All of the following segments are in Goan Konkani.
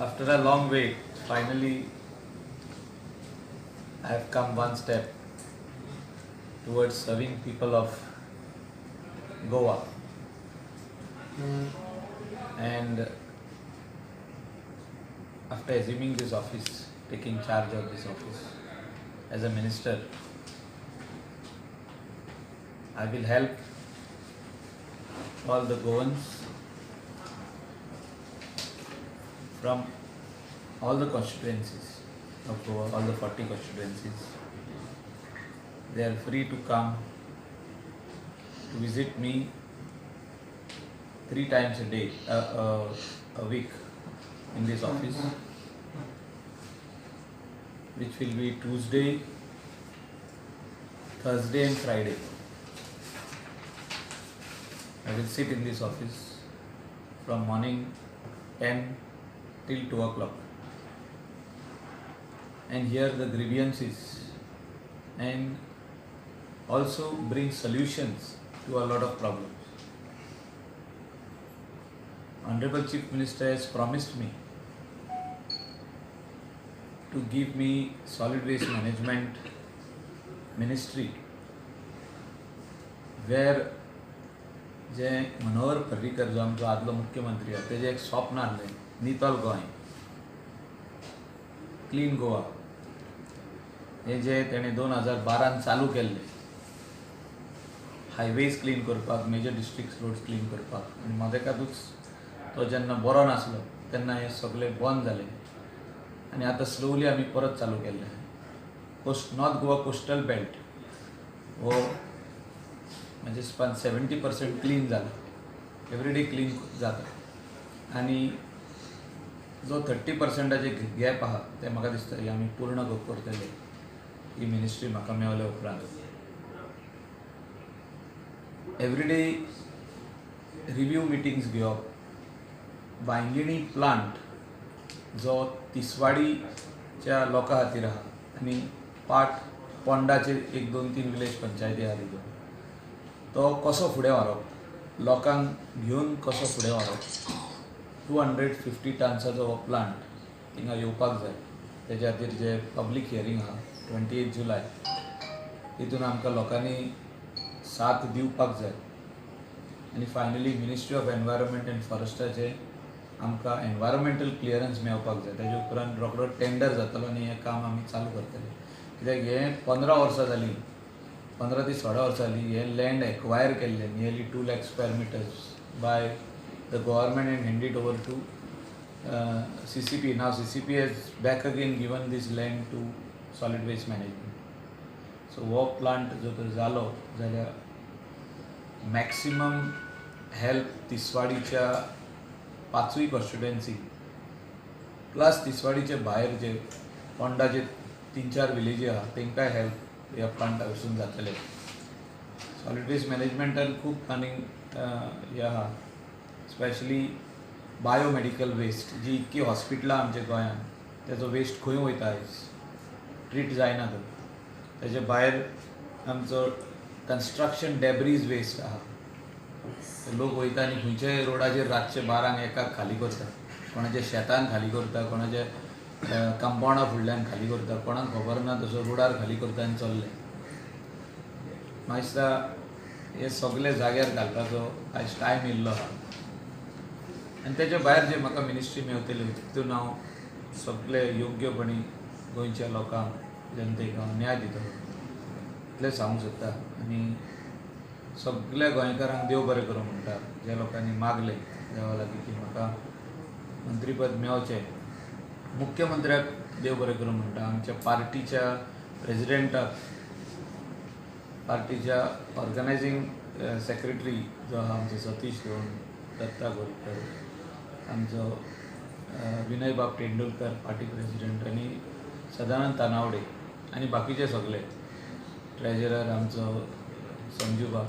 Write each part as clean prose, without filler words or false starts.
After a long wait, finally I have come one step towards serving people of Goa. And after assuming this office, taking charge of this office as a minister, I will help all the Goans from all the constituencies of Goa, all the 40 constituencies. They are free to come to visit me 3 times a day, a week in this office, which will be Tuesday, Thursday and Friday. I will sit in this office from morning 10 till 2 o'clock and hear the grievances and also bring solutions to a lot of problems. Honorable Chief Minister has promised me to give me solid waste management ministry, where जे मनोहर पर्रीकर जो आमचो आदलो मुख्यमंत्री आसा तेजें एक स्वप्न आहलें, नितळ गोंय, क्लीन गोवा, हें जें तेणें 2012 चालू केल्लें, हायवेज क्लीन करपाक, मेजर डिस्ट्रिक्ट रोड्स क्लीन करपाक. आनी मदेकातूच तो जेन्ना बरो नासलो तेन्ना हें सगळें बंद जालें आनी आतां स्लोली आमी परत चालू केल्लें. नॉर्थ गोवा कोस्टल बेल्ट हो म्हणजे 70% क्लीन जाला, एवरीडे क्लीन जाता. आनी जो 30% गॅप आहा तें म्हाका दिसता की आमी पूर्ण करतले ही मिनिस्ट्री म्हाका मेवल्या उपरांत. एवरीडे रिव्यू मिटिंग्स घेवप, वांयगिणी प्लांट जो तिसवाडीच्या लोकां खातीर आहा आनी पाट पोंडाचेर 1, 2, 3 विलेज पंचायती आहा तितून, तो कसो फुडें व्हरप, लोकांक घेवन कसो फुडें व्हरप. 250 टन्साचो हो प्लांट थिंगा येवपाक जाय. तेज्या खातीर जे पब्लीक हियरींग आहा 28 जुलय, तितून आमकां लोकांनी साथ दिवपाक जाय. आनी finally ministry of environment and फॉरेस्टाचे आमकां एनवायरमेंटल क्लियरन्स मेळपाक जाय. तेजे उपरांत रोखडो टेंडर जातलो आनी हें काम आमी चालू करतले. कित्याक हें 15 वर्सां जालीं, 15 ते 16 वर्सां जालीं हें लँड एक्वायर केल्लें, nearly 2 lakh square meters by the government and hand it over to CCP. Now CCP has back again given this land to solid waste management. So हो प्लांट जो तर जालो जाल्यार मॅक्सिमम हेल्प तिसवाडीच्या 5 कॉन्स्टिट्युएन्सी प्लस तिसवाडीचे भायर जे पोंडाचे 3-4 विलेजी आहा तेंकांय हेल्प ह्या प्लांटा वचून जातले. सॉलिड वेस्ट मॅनेजमेंटान खूब आनीक हें आहा, स्पेशली बायोमेडिकल वेस्ट जी इतकी हॉस्पिटलां आमच्या गोंयांत तेजो वेस्ट खंय वयता आयज ट्रीट जायना तो. तेजे भायर आमचो कन्स्ट्रक्शन डेब्रीज वेस्ट आहा, लोक वयता आनी खंयच्याय रोडाचेर रातचे 12-1 खाली करता, कोणाच्या शेतान खाली करता, कोणाच्या कंपावंडा फुडल्यान खाली करता, कोणाक खबर ना तसो रोडार खाली करता आनी चल्ले. म्हाका दिसता हे सगळे जाग्यार घालपाचो आयज टायम येयल्लो आहा. आनी तेच्या भायर जे म्हाका मिनिस्ट्री मेवतली तितून हांव सगळे योग्यपणी गोंयच्या लोकांक, जनतेक हांव न्याय दितलो इतलें सांगूंक सोदता. आनी सगल्या गोंयकारांक देव बरें करूं म्हणटा, ज्या लोकांनी मागलें देवा लागीं की म्हाका मंत्रीपद मेवचें. मुख्यमंत्र्याक देव बरें करूं म्हणटा, आमच्या पार्टीच्या प्रेजिडेंटाक, पार्टीच्या ऑर्गनायझींग सेक्रेटरी जो आहा आमचो सतीश दोन, दत्ता गोलकर, आमचो विनयबाब तेंडुलकर पार्टी प्रेजिडेंट आनी सदानंद तानावडे आनी बाकीचे सगळे ट्रेजरर आमचो संजूबाब,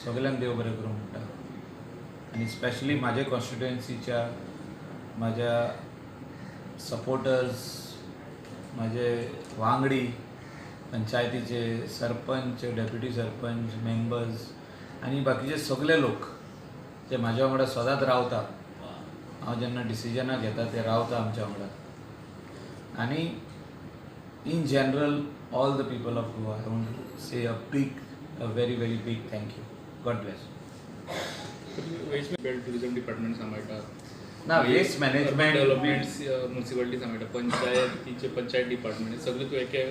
सगळ्यांक देव बरें करूं म्हणटा. आनी स्पेशली म्हाज्या कॉन्स्टिट्युएन्सीच्या म्हाज्या सपोर्टर्स, म्हाजे वांगडी, पंचायतीचे सरपंच, डेप्युटी सरपंच, मेंबर्स आनी बाकीचे सगळे लोक जे म्हाज्या वांगडा सदांच रावता, हांव जेन्ना डिसिजनां घेता ते रावता आमच्या वांगडा. आनी in general all the people of Goa, I want to say a big, a very very big thank you. God bless. Waste tourism department सांबाळटा. ना, वेस्ट मॅनेजमेंट डेव्हलपमेंट म्युन्सिपालिटी सांबाळटा, पंचायतीचे, पंचायत डिपार्टमेंट, सगळें तूं एके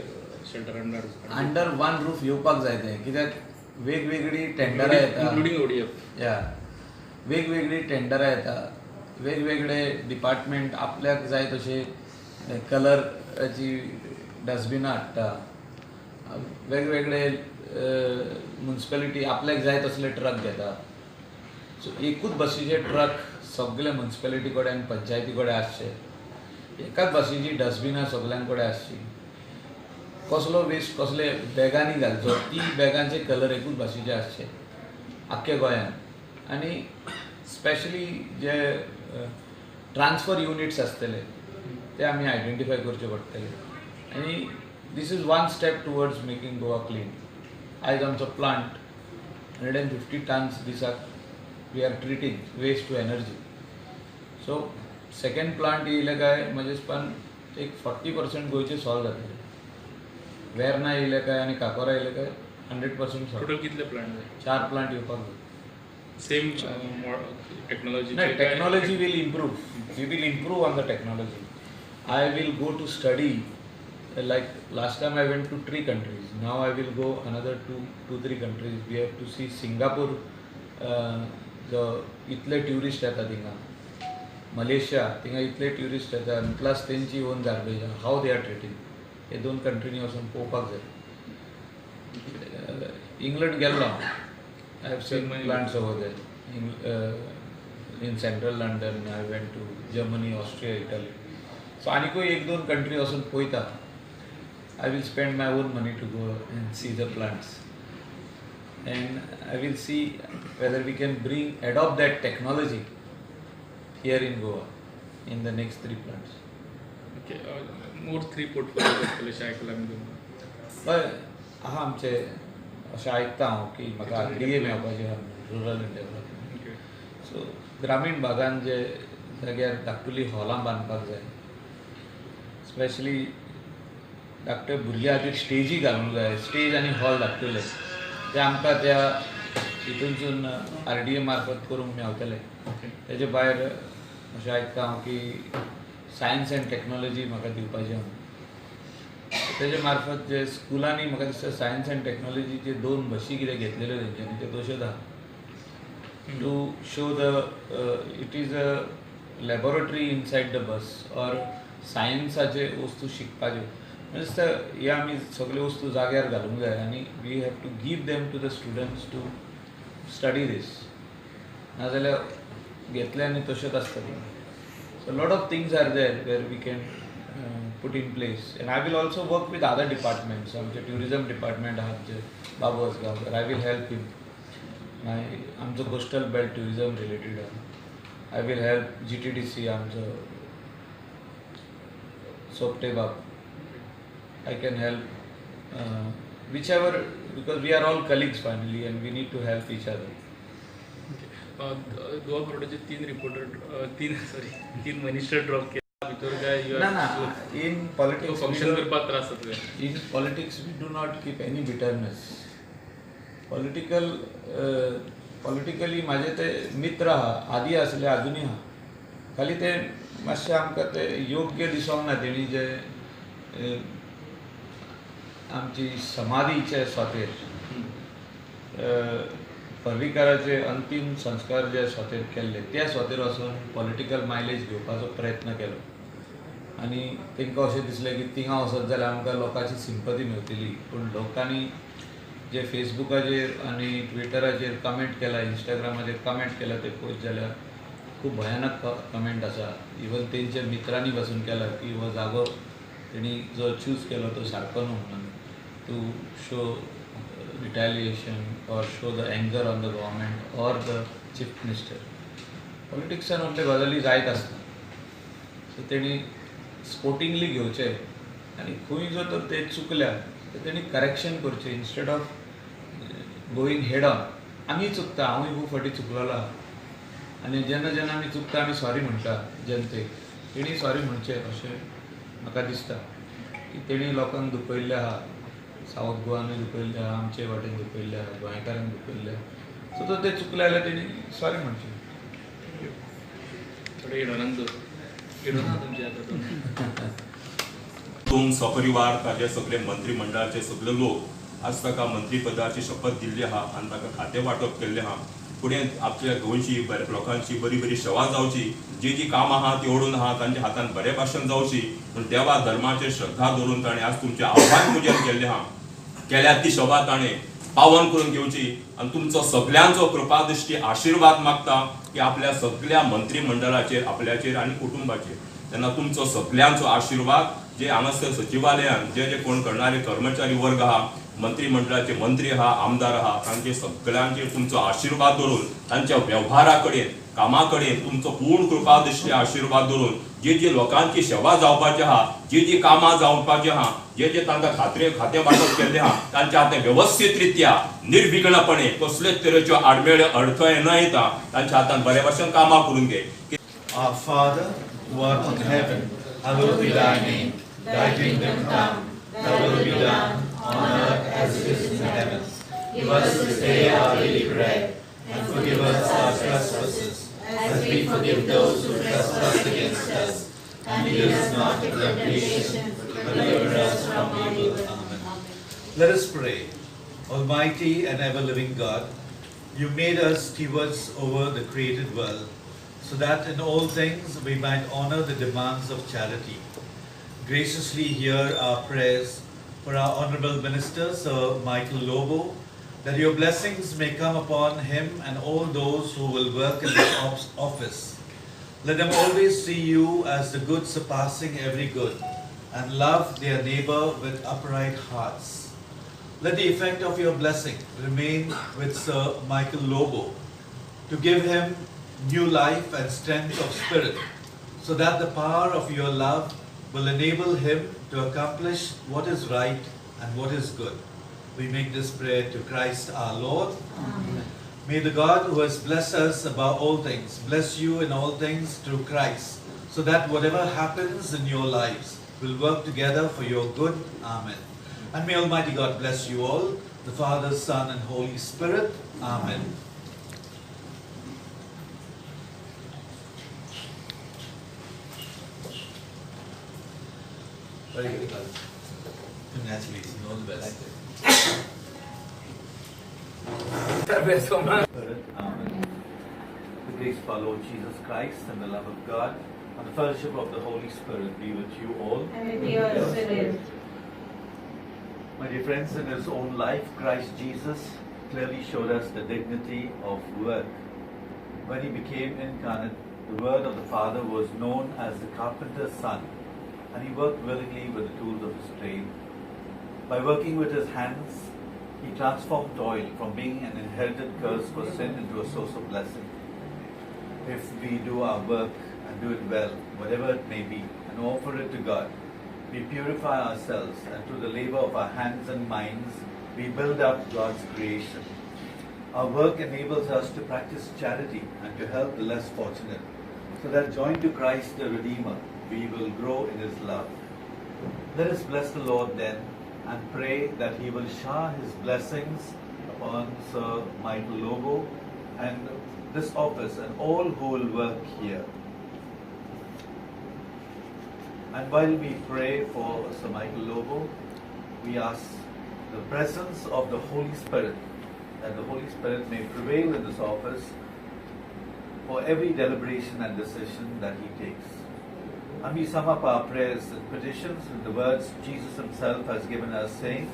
shelter under under one roof येवपाक जाय तें, कित्याक वेगवेगळी टेंडरां येता, इन्क्लुडींग ओडीएफ. या, वेगवेगळी टेंडरां येता, वेगवेगळे डिपार्टमेंट आपल्याक जाय तशे कलराची डस्टबिनां हाडटा, वेगवेगळे म्युन्सिपेलिटी आपल्याक जाय तसले ट्रक घेता. सो एकूच बशीचे ट्रक सगळे म्युन्सिपेलिटी कडेन आनी पंचायती कडेन आसचे, एकाच बशीची डस्टबिनां सगल्यां कडेन आसची, कसलो वेस्ट कसले बॅगांनी घालचो ती बॅगांचे कलर एकूच भाशेचे आसचे आख्खे गोंयांत. आनी स्पेशली जे ट्रान्सफर युनिट्स आसतले ते आमी आयडेंटिफाय करचे पडटले. आनी this is one step towards making Goa clean. आयज आमचो प्लांट 150 टन्स दिसाक we are treating waste to energy. So second plant येयले काय म्हजे हिसपान एक 40% गोंयचें सॉल्व जातलें. वेर्ना येयले काय आनी काकोरा येयले काय 100% सॉल्व. टोटल कितले प्लांट जाय? 4 प्लांट येवपाक जाय. Same technology? नाही, technology will improve. We will improve on the technology. I will go to study, like last time I went to 3 countries, now I will go another 2-3 countries. We have to see Singapore, जो इतले ट्युरिस्ट येता थिंगा, मलेशिया थिंगा इतले ट्युरिस्ट येता, आनी प्लस तेंची own garbage how they are treating. हे 2 कंट्रीनी वचून पळोवपाक जाय. इंग्लंड गेल्लो, I have seen plants over there in central London. I went to Germany, Austria, Italy. So आनिकूय 1-2 कंट्री वचून पळयता. I will spend my own money to go and see the plants, and I will see whether we can bring adopt that technology here in Goa in the next 3 plants. Okay, more 3 portfolios आसतले अशें आयकलां आमी तुमकां. हय, आहा आमचें अशें आयकता हांव की म्हाका आर डी ए मेळपाचें आहा, रुरल एंड डेव्हलपमेंट. सो ग्रामीण भागान जे जाग्यार धाकटुली हॉलां बांदपाक जाय, स्पेशली धाकटे भुरग्यां खातीर स्टेजी घालूंक जाय, स्टेज आनी हॉल धाकटुले ते आमकां त्या हितूनसून आर डी ए मार्फत करूंक मेवतले. तेजे भायर अशें आयकता हांव की सायन्स एंड टॅक्नोलॉजी म्हाका दिवपाची आहा. तेजे मार्फत जे स्कुलांनी म्हाका दिसता सायन्स एंड टॅक्नोलॉजीचे 2 बशी कितें घेतलेल्यो तेंच्यांनी, त्यो तश्योच आहा, to show the it is a laboratory inside the bus or सायन्साचे वस्तू शिकपाच्यो. म्हणजे दिसता हे आमी सगल्यो वस्तू जाग्यार घालूंक जाय आनी we have to give them to the students to study this. नाजाल्यार घेतले आनी तश्योच आसता ती. So lot of things are there where we can put in place, and I will also work with other departments. आमचे ट्युरिजम डिपार्टमेंट आहा, आमचे Babu Ajgaonkar, I will help him. मागीर आमचो कोस्टल बेल्ट ट्युरिजम रिलेटेड आहा, I will help GTDC, आमचो सोपटे बाब, I can help whichever, because we are all colleagues finally and we need to help each other. Goa फॉरवर्डाचे 3 reporter, 3 minister drop केला भितर काय? ना ना, in politics function करपाक त्रास जातले. In politics we do not keep any bitterness. Politically म्हाजे ते मित्र आहा, आदी आसले आजुनूय आहा. खाली ते मातशें आमकां ते योग्य दिसोंक ना तेणी जे आमची समाधीचे सोतेर पर्रीकाराचे अंतीम संस्कार जे सोतेर केल्ले त्या सोतेर वचून पॉलिटिकल मायलेज घेवपाचो प्रयत्न केलो आनी तांकां अशें दिसलें की थिंगा वचत जाल्यार आमकां लोकांची सिंपती मेळटली. पूण लोकांनी जे फेसबुकाचेर आनी ट्विटराचेर कमेंट केला, इंस्टाग्रामाचेर कमेंट केला ते पळयत जाल्यार खूब भयानक कमेंट आसा. इवन तेंच्या मित्रांनी पासून केला की हो जागो तेणी जो चूज केलो तो सारको न्हू म्हणून, to show retaliation or show the anger on the government or the chief minister. पॉलिटिक्सान असल्यो गजाली जायत आसता. सो तेणी स्पोर्टिंगली घेवचें आनी खंय जर तर ते चुकल्या तर तेणी करेक्शन करचें instead of going head on. आमी चुकता, हांवूय खूब फावटी चुकलेलो आहा. आनी जेन्ना जेन्ना आमी चुकता आमी सॉरी म्हणटा जनतेक, तेणी सॉरी म्हणचें अशें म्हाका दिसता की तेणी लोकांक दुखयल्लें आहा, सावथ गोवानूय दुखयल्लें आहा, आमचे वाटेन दुखयल्लें आहा, गोंयकारांक दुखयल्लें आहा. सो ते चुकले जाल्यार तेणी सॉरी म्हणचें. थोडे इडोनाक इडोना तुमचे आतां तुम सपरिवार ताजे सगळे मंत्रीमंडळाचे सगळे लोक आज ताका मंत्रीपदाची शपथ दिल्ली आहा आनी ताका खातें वांटप केल्लें आहा. फुडें आपल्या गोंयची बऱ्या लोकांची बरी बरी सेवा जावची, जी जी कामां आहा ती ओडून आहा तांच्या हातान बरे भाशेन जावची म्हूण देवा धर्माचेर श्रद्धा दवरून ताणें आज तुमचें आव्हान पूजन केल्लें आहा. केल्या ती शोभा ताणें पावन करून घेवची आनी तुमचो सगल्यांचो कृपादृश्टी आशिर्वाद मागता की आपल्या सगल्या मंत्रीमंडळाचेर, आपल्याचेर आनी कुटुंबाचेर. तेन्ना तुमचो सगल्यांचो आशिर्वाद जे हांगासर सचिवालयान जे जे कोण करणारे कर्मचारी वर्ग आहा, मंत्रीमंडळाचे मंत्री आहा, आमदार आहा, तांचे सगळ्यांचेर तुमचो आशिर्वाद दवरून तांच्या वेव्हारा कडेन, कामा कडेन तुमचो पूर्ण कृपादृश्टी आशिर्वाद दवरून जी जी लोकांची सेवा जावपाची आहा, जी जी कामां जावपाची आहा, जे जे तांकां खातें वांटप केल्लें आहा तांच्या हातान वेवस्थीत रित्या निर्विघ्नपणे कसलेच तरेच्यो आडमेळे अडथळे न येता तांच्या हातान बरे भाशेन कामां करून घे. Our Father, who art in heaven, hallowed be thy name. Thy kingdom come, thy will be done, on earth as it is in heaven. Give us this day our daily bread, and forgive us our trespasses, as we forgive those who trespass against us. And lead us not into temptation, but deliver us from evil. Amen. Let us pray. Almighty and ever-living God, you made us stewards over the created world, so that in all things we might honor the demands of charity. Graciously hear our prayers for our Honorable Minister, Sir Michael Lobo, that your blessings may come upon him and all those who will work in this office. Let them always see you as the good surpassing every good, and love their neighbor with upright hearts. Let the effect of your blessing remain with Sir Michael Lobo, to give him new life and strength of spirit, so that the power of your love will enable him to accomplish what is right and what is good. We make this prayer to Christ our Lord. Amen. May the God who has blessed us above all things bless you in all things through Christ, so that whatever happens in your lives will work together for your good. Amen. And may Almighty God bless you all, the Father, Son, and Holy Spirit. Amen. Very good. Congratulations. All the best. Spirit. Amen. The grace of our Lord Jesus Christ and the love of God and the fellowship of the Holy Spirit be with you all. And with your spirit. My dear friends, in his own life, Christ Jesus clearly showed us the dignity of work. When he became incarnate, the word of the Father was known as the carpenter's son, and he worked willingly with the tools of his trade. By working with his hands, he transformed toil from being an inherited curse for sin into a source of blessing. If we do our work and do it well, whatever it may be, and offer it to God, we purify ourselves, and through the labor of our hands and minds, we build up God's creation. Our work enables us to practice charity and to help the less fortunate, so that joined to Christ the Redeemer, we will grow in his love. Let us bless the Lord then, and pray that he will shower his blessings upon Sir Michael Lobo and this office and all who will work here. And while we pray for Sir Michael Lobo, we ask the presence of the Holy Spirit, that the Holy Spirit may prevail in this office for every deliberation and decision that he takes. And we sum up our prayers and petitions with the words Jesus himself has given us, saying,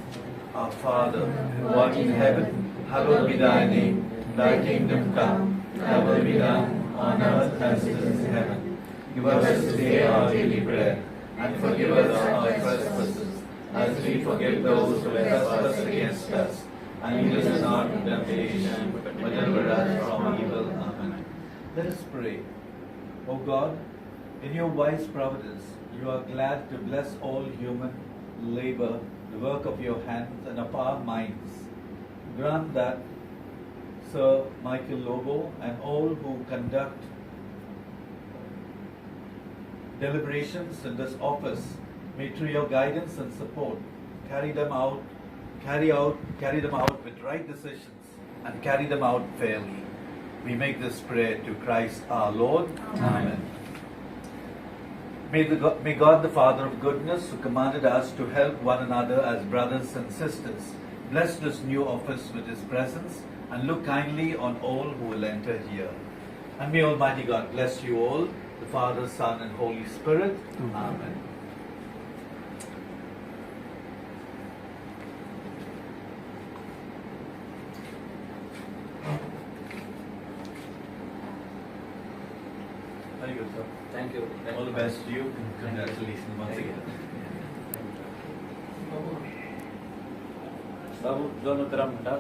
Our Father, who art in heaven, hallowed be thy name. Thy kingdom come, thy will be done, on earth as it is in heaven. Give us this day our daily bread, and forgive us our trespasses, as we forgive those who trespass against us. And lead us not into temptation, but deliver us from evil. Amen. Let us pray. O God, in your wise providence, you are glad to bless all human labor, the work of your hands and of our minds. Grant that, Sir Michael Lobo, and all who conduct deliberations in this office may, through your guidance and support, carry them out with right decisions and carry them out fairly. We make this prayer to Christ our Lord. Amen. May God, the Father of goodness, who commanded us to help one another as brothers and sisters, bless this new office with his presence and look kindly on all who will enter here. And may Almighty God bless you all, the Father, Son, and Holy Spirit. Amen. Very good, sir. Thank you. All the best to you. Congratulations once again. Babu, दोन उतरां म्हणटा.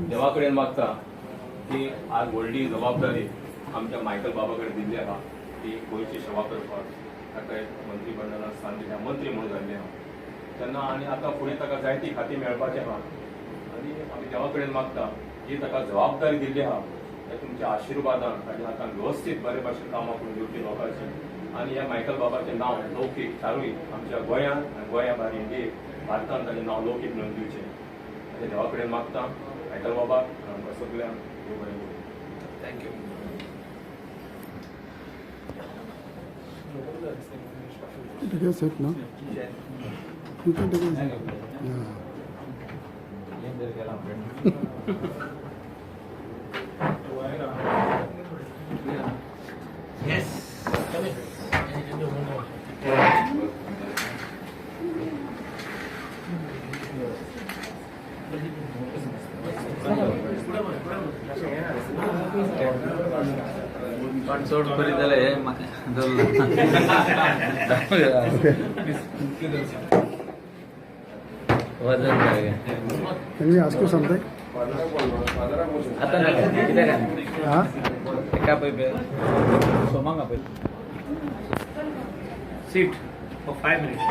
देवा कडेन मागता की आज व्हडली जबाबदारी आमच्या मायकल बाबा कडेन दिल्ली आहा ती गोंयची सेवा करपाक ताका एक मंत्रीमंडळान स्थान दिलें, मंत्री म्हणून जाल्लें आहा तेन्ना, आनी आतां फुडें ताका जायती खातीं मेळपाचें आहा आनी आमी देवा कडेन मागता जी ताका जबाबदारी दिल्ली आहा त्या तुमच्या आशिर्वादान ताच्या हातान वेवस्थीत बरे भाशेन कामां करून दिवची लोकांची आनी ह्या मायकल बाबाचें नांव लौकीक चारूय आमच्या गोंयांत आनी गोंया भायर इंडियेक भारतान ताचें नांव लौकीक मेळोवन दिवचें अशें देवा कडेन मागता मायकल बाबाक आनी आमकां सगल्यांक देव बरें करूं. Thank you. Take a seat, no? You can take a seat. Yeah. Yes. पण चड बरी जालें हें म्हाका दवरलां. वजन जालें. Can we ask you something? आतां नाका कित्याक Huh? एका पळय सोमांक आपय. Seat for 5 minutes.